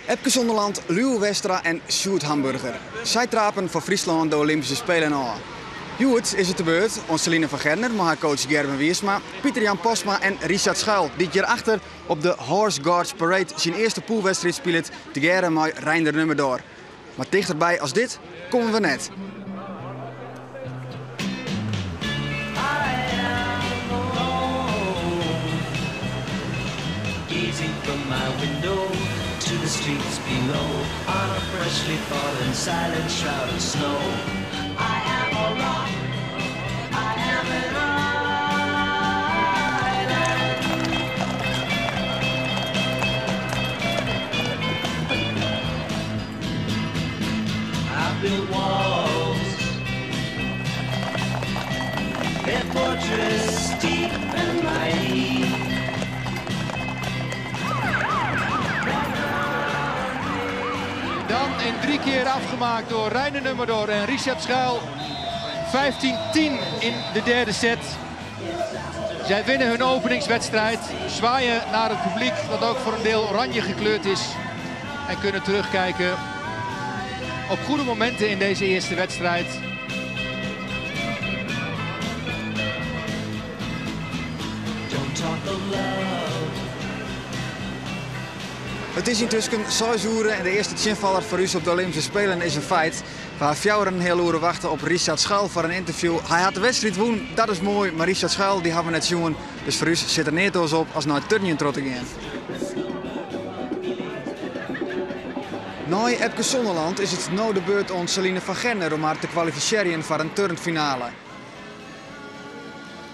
Epke Zonderland, Lieuwe Westra en Sjoerd Hamburger. Sy trapen foar Fryslân de Olympyske Spelen ôf. Hjoed is it de beurt oan Celine van Gerner mei har coach Gerben Wiersma, Pieter Jan Postma en Richard Schuil, dy't hjirachter op de Horse Guards Parade syn earste pûlwedstriid spilet tegearre mei Reinder Nummerdor. Mar tichterby as dit komme we net. Dan in drie keer afgemaakt door Reiner Nummerdor en Richard Schuil. 15-10 in de derde set. Zij winnen hun openingswedstrijd, zwaaien naar het publiek dat ook voor een deel oranje gekleurd is. En kunnen terugkijken op goede momenten in deze eerste wedstrijd. It is yntusken seis oere en de earste tsjinfaller foar ús op de Olympyske Spelen is in feit. We ha fjouwer en in heal oere wachte op Richard Schuil foar in ynterview. Hy hat de wedstriid wûn, dat is moai, mar Richard Schuil dy hawwe we net sjoen. Dus foar ús sit der neat oars op as nei it turnjen troch te gean. Nei Epke Zonderland is it no de beurt oan Celine van Gerner om har te kwalifisearjen foar in turnfinale.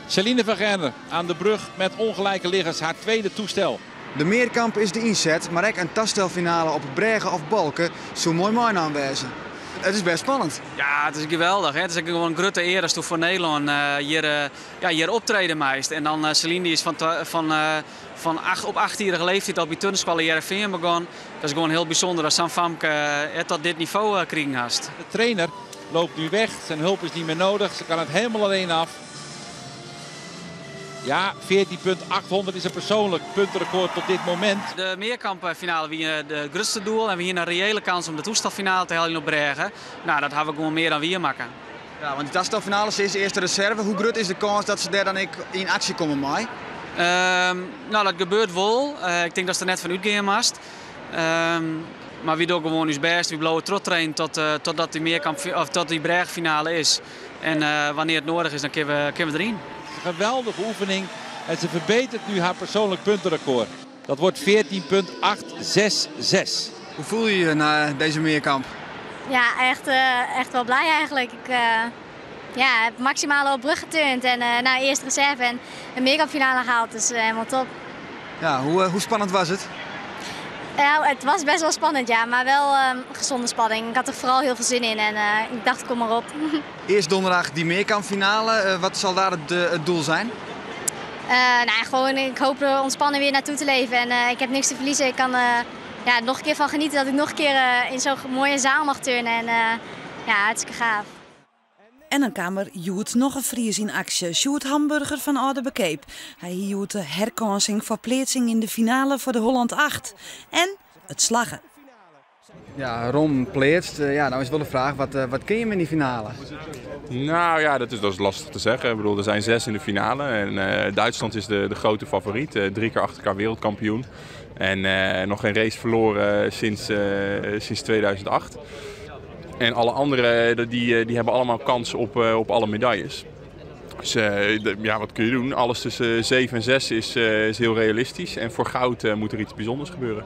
Celine van Gerner aan de brug met ongelijke liggers, haar tweede toestel. De mearkamp is de ynset, mar ek in tastelfinale op brêge of balke soe moai meinaam wêze. It is bêst spannend. Ja, it is geweldich. It is ek gewoan in grutte ear asto foar Nederlân hjir, ja, hjir optrede meist. En dan Celine dy is fan, fan, fan acht, op achtjierrige leeftiid al by turnskoalle Hearrenfean begûn. Dat is gewoan hiel bysûnder as sa'n famke it tot dit nivo krigen hast. De trainer loopt nu weg, zijn hulp is niet meer nodig. Ze kan het helemaal alleen af. Ja, 14.800 is een persoonlijk puntenrecord tot dit moment. De mearkampfinale wie de grutste doel en we hiene in reële kâns om de toestelfinale te heljen op brêge. Nou, dat hawwe we gewoan mear dan wier makke. Ja, want dy tastelfinale is earst de reserve. Hoe grut is de kâns dat se dêr dan ek yn aksje komme mei? No, dat gebeurt wol. Ik tink datst der net fan útgean moatst. Mar wy dogge gewoan ús bêst. Wy bliuwe trochtrainen tot, totdat dy mearkamp, of tot dy brêgefinale is. En wannear't it noadich is, dan kinne we deryn. Geweldige oefening en ze verbetert nu haar persoonlijk puntenrecord. Dat wordt 14.866. Hoe voel je je na deze mearkamp? Ja, echt, echt wel blij eigenlijk. Ik ja, heb maximaal op brug geturnd en nou, eerst reserve en een meerkampfinale gehaald. Dus helemaal top. Ja, hoe spannend was het? Nou, het was best wel spannend, ja, maar wel gezonde spanning. Ik had er vooral heel veel zin in en ik dacht, kom maar op. Eerst donderdag die meerkampfinale. Wat zal daar het doel zijn? Nou, gewoon, ik hoop er ontspannen weer naartoe te leven en ik heb niks te verliezen. Ik kan ja, nog een keer van genieten dat ik nog een keer in zo'n mooie zaal mag turnen. En ja, hartstikke gaaf. En dan kaam der hjoed noch in Fries yn aksje, Sjoerd Hamburger fan Aldeberkeap. Hy hie hjoed de herkânsing foar pleatsing yn de finale foar de Holland 8. En it slagge. Ja, rom pleatst. Ja, nou is wol de fraach, wat kin jim yn dy finale? Nou ja, dat is lastig te zeggen. Ik bedoel, er zijn 6 in de finale en Duitsland is de grote favoriet. 3 keer achter elkaar wereldkampioen. En nog geen race verloren sinds 2008. En alle anderen die hebben allemaal kans op alle medailles. Dus ja, wat kun je doen? Alles tussen 7 en 6 is heel realistisch. En voor goud moet er iets bijzonders gebeuren.